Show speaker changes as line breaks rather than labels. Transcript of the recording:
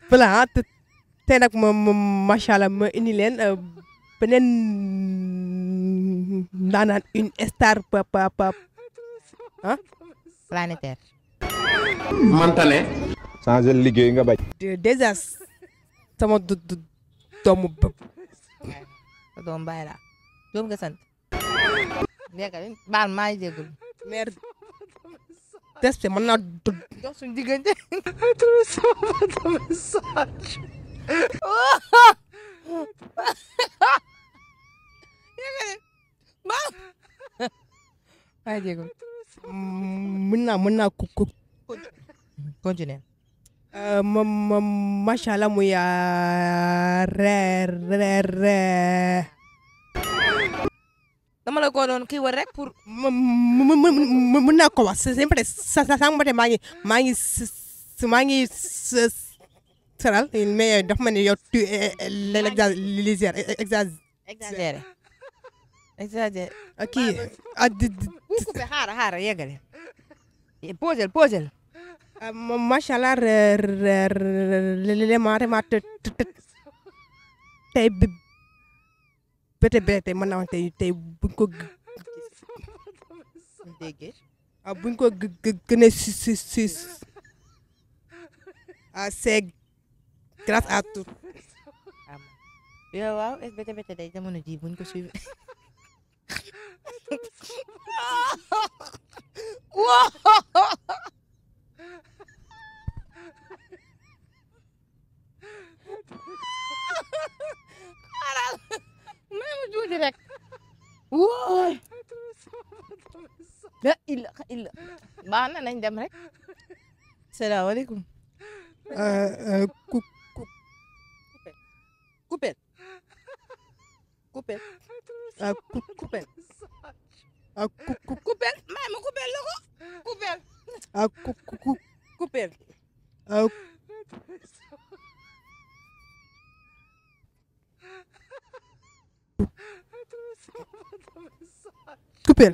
voilà tey nag macha allah ma indi leen beneen ndaanaan une star
planétaire.
mantane. changer liggéey nga bañ.
déjà sama doomu
doom bàyyi la doom nga sant. dégg nga baal maa ngi jégalu.
mère test mën naa
dox suñu diggante. maa ngi jégalu.
mën naa
continuer.
macha allah muy reer
dama la ko doon kii war rek pour.
mën naa ko wax c'est vrai sànq ba tey maa ngi seral mais dafa mel ni yow tu exagéré. kii
bu coupé xaaral yeggale. posel.
macha allah Réma tey bété-bété mën naa wax tey buñ ko
déggee.
buñ ko gënee si c'est grâce à tout.
yow waaw bété-bété day jamono ji buñ ko suivre. may ma juuti rek. wóoy. la illa baax na nañ dem rek. salaamaaleykum. coupé. may ma coupé la ko. coupé.
coupé.